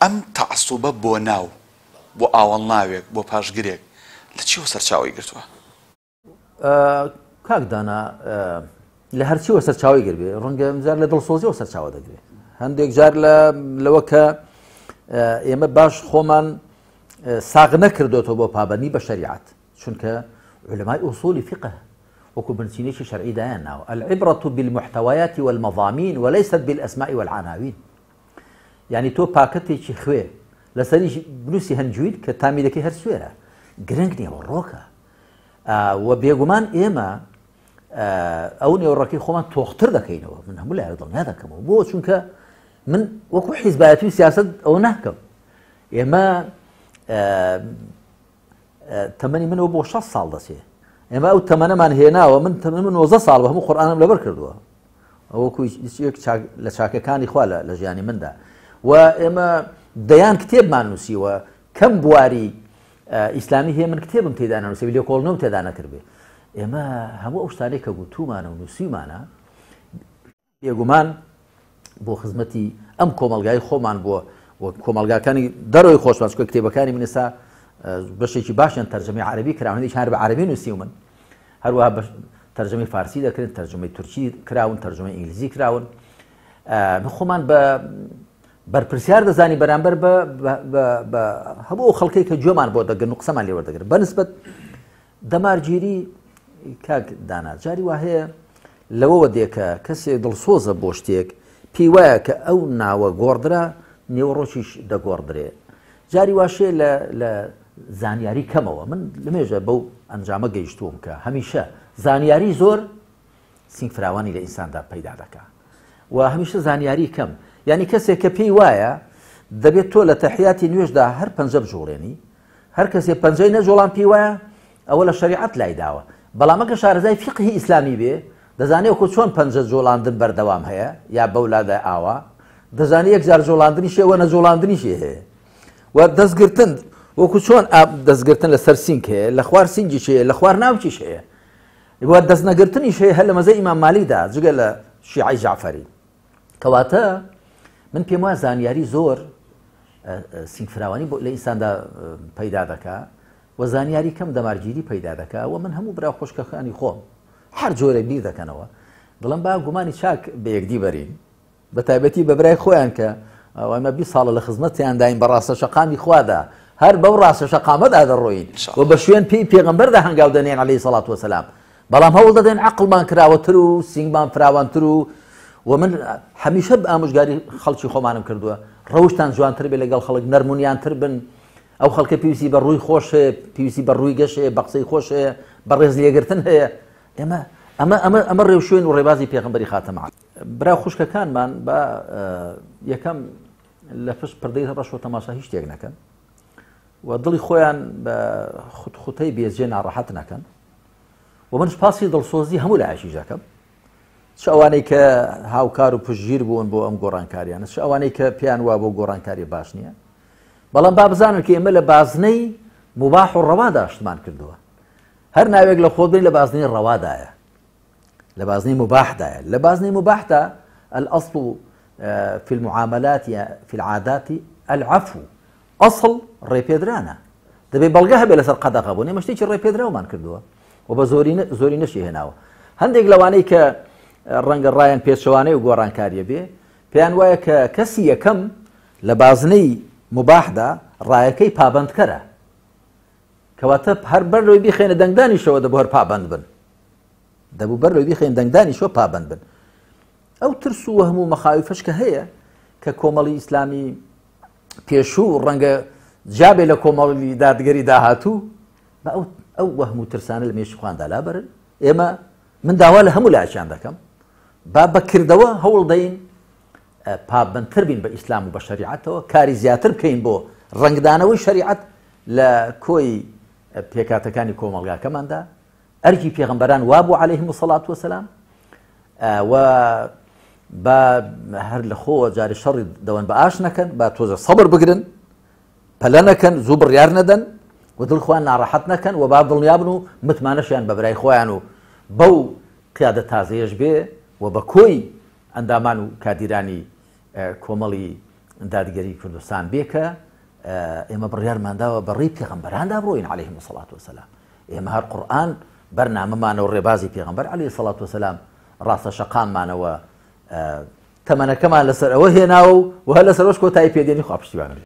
ئەم تەعەسوبە بۆ ناو، بۆ ئاوەڵناوێک، بۆ پاشگرێک لە چیەوە سەرچاوەی گرتووە؟ کاک دانا لە هەرچیەوە سەرچاوی گربێ ڕەنگە جار لە دڵسۆزیەوە سەرچاوە دەگرێت هەندێک جار لە لەوە کە ئێمە باش خۆمان ساغ نەکردوێتەوە بۆ پابندی بە شەریعەت چونکە علمای ئوسولی فقه وەکو بنچینێکی شەرعی دایان ناوە العبرة بالمحتويات والمضامين وليست بالأسماء والعناوين یانی تۆ پاکەتێکی خوێ لەسەری بنووسی هەنجویر کە تامی دەکەی هەر سوێرە گرنگ نێوەڕۆکە و بێگومان ئێمە ئەو نێوەڕەکەی خۆمان تۆختر دەکەینەوە من هەموو لای دڵنیا دەکەمەوە بۆ چونکە من وەکو حیزبایەتی و سیاست ئەوە ناکەم ئێمە تەمەنی منەوە بۆ 6 ساڵ دەچێ ئێمە ئەو تەمەنەمان هێناوە من تەمەن من 90 ساڵ بە هەموو قورئانم لەبەر کردووە ئەوەکو لە چاکەکانی خوا لە ژیانی مندا و ئێمە دەیان کتێبمان نووسیوە کەم بواری ئیسلامی هەیە من کتێبم تێدا نەنووسی لێکۆڵنەوەم تێدا نەکردبێ ئێمە هەموو ئەو شتانەی کە گوتومانە و نووسیمانە بێگومان بۆ خزمەتی ئەم کۆمەلگای خۆمان بووە و کۆمەلگاکانی دەرەوەی خۆشمان چکە کتێبەکانی من ئێستا بەشێکی باشیان تەرجەمەی عەربی کراون هەندێکی هەر بە عەربی نووسیومن هەروەها تەرجەمەی فارسی دەکرێن تەرجمەی تورکی کراون تەرجمەی ئینگلیزی کراون خۆمان بە بەرپرسیار دەزانی بەرامبەر بە هەموو ئەو خەڵکەی کە گوێمان بۆ دەگرن و قسەمان لێوەردەگرن بەنسبەت دەمارگیری کاک دانا جاری وا هەیە لەوەوە دێ کە کەسێک دڵسۆزە بۆ شتێک پێی وایە کە ئەو ناوە گۆڕدرا نێوەڕۆکیش دەگۆڕدرێ جاری واشێ لە لە زانیاری کەمەوە من لەمێژە بەو ئەنجامە گەیشتووم کە هەمیشە زانیاری زۆر سینگ فراوانی لە ئینساندا پەیدا دەکا و هەمیشە زانیاری کەم یعنی کەسێک کە پێی وایە دەبێت تۆ لە تەحیاتی نوێژدا هەر پەنجە بجوڵێنی هەر کەسێ پەنجەی نەجوڵان پێی وایە ئەوە لە شەریعەت لایداوە بەڵام ئەگەر شارەزای فیقهی ئیسلامی بێ دەزانێ وەکو چۆن پەنجە جوڵاندن بەردەوام هەیە یا بەولادا ئاوا دەزانێ یەکجار جوڵاندنیش هەیە وە نەجوڵاندنیشی هەیە و دەستگرتن وەکو چۆن دەستگرتن لەسەر سینگ هەیە لە خوار سینگیش هەیە لە خوار ناوکیش هەیە و دەست نەگرتنیش هەیە هەر لە مەزەی ئیمام مالیکدا جگە لە شیعەی جەعفەری کەواتە من پێم وایە زانیاری زۆر سینگفراوانی بۆ لە ئینساندا پەیدا دەکا و زانیاری کەم دەمارگیری پەیدا دەکا و من هەموو برا خۆشکەکانی خۆم هەر جۆرە بیر دەکەنەوە دڵم با گومانی چاک بە یەکدی بەرین بە تایبەتی بە برای خۆیان کە ئەمە 20 ساڵە لە خزمەتیان داین بە ڕاستە شەقامی خوادا هەر بەو ڕاستە شەقامەدا دەڕۆین و بە شوێن پێی پێغەمبەردا هەنگاو دەنێن عەلەیهی سەڵات وەسەلام بەڵام هەوڵ دەدەین عەقڵمان کراوەتر و سینگمان فراوانتر و و من هەمیشە ئامۆژگاری خەڵکی خۆمانم کردووە ڕەوشتان جوانتر بێ لەگەڵ خەڵک نەرمونیانتر بن ئەو خەڵکە پێویستی بە ڕووی خۆش هەیە پێویستی بە ڕووی گەش هەیە بە قسەی خۆش هەیە بە ڕێز لێگرتن هەیە ئێمە ئەمە ئەمە ئەمە ڕێوشوێن و ڕێبازی پێغەمبەری خاتەم برا خوشکەکانمان بە یەکەم لە پشت پردەی ڕەش و تەماشا هیچ شتێک نەکەن و دڵی خۆیان بە خوتخوتەی بێجێ ناڕەحەت نەکەن و من سوپاسی دڵسۆزی هەموو لایەکیش دەکەم چ ئەوانەی کە هاوکار و پشتگیر بوون بۆ ئەم گۆڕانکاریانە چ ئەوانەی کە پێیان وا بۆ گۆڕانکاری باش نییە بەڵام با بزانن کە ئێمە لە بازنەی مباح و ڕەوادا شتمان کردووە هەر ناوێک لە خۆت بین لە بازنەی ڕەوادایە لە بازنەی مباحدایە لە بازنەی مباحدا الأصل في المعاملات في العادات العفو ئەسڵ ڕێپێدرانە دەبێ بەڵگە هەبێ لەسەر قەدەغە بوون ئێمە شتێکی ڕێپێدراومان کردووە و بە زۆری زۆری نەشی هێناوە هەندێک لەوانەی کە ڕەنگە ڕایان پێچەوانەی و گۆڕانکاریە بێ پێیان وایە کە کەسی یەکەم لە بازنەی مباحدا ڕایەکەی پابندکەرە کەواتە هەر بەر لەوەی بیخێنە دەنگدانیشەوە دەبوو هەر پابند بن دەبوو بەر لەوەی بیخێن دەنگدانیشەوە پابند بن ئەو ترس و وەهم و مەخاویفەش کە هەیە کە کۆمەڵی ئیسلامی پێشوو ڕەنگە جیابێ لە کۆمەڵی دادگەری داهاتوو بە ئەو ئەو وەهم و ترسانە لە مێشکی خۆیاندا لابەرن ئێمە من داوا لە هەموو لایەکیان دەکەم با بەکردەوە هەوڵ دەین پابندتر بین بە ئیسلام و بە شەریعەتەوە کاری زیاتر بکەین بۆ ڕەنگدانەوەی شەریعەت لە کۆی پێکاتەکانی کۆمەڵگاکەماندا ئەرکی پێغەمبەران وابوو عەلەیهم الصلاة والسلام و با هەر لە خۆوە جارێ شەڕی دەوەن بە ئاش نەکەن با تۆزە سەبر بگرن پەلە نەکەن زوو بڕیار نەدەن و دڵ خۆیان ناڕەحەت نەکەن و با دڵنیا بن و متمانەشیان بە برای خۆیان و بەو قیادە تازەیەش بێ و بە کۆی ئەندامان و کادیرانی کۆمەڵی دادگەری کوردستان بێ کە ئێمە بڕیارمانداوە بەڕێی پێغەمبەراندا بڕۆین علیهم الصلاة والسلام. ئێمە هەر قورئان بەرنامەمانە و ڕێبازی پێغەمبەر علیه الصلاة والسلام ڕاستە شەقاممانەوە تەمەنەکەمان لەسەر ئەوە هێناوە و هەر لەسەرەوەش کۆتایی پێدێنی خوا پشتیوان بێ.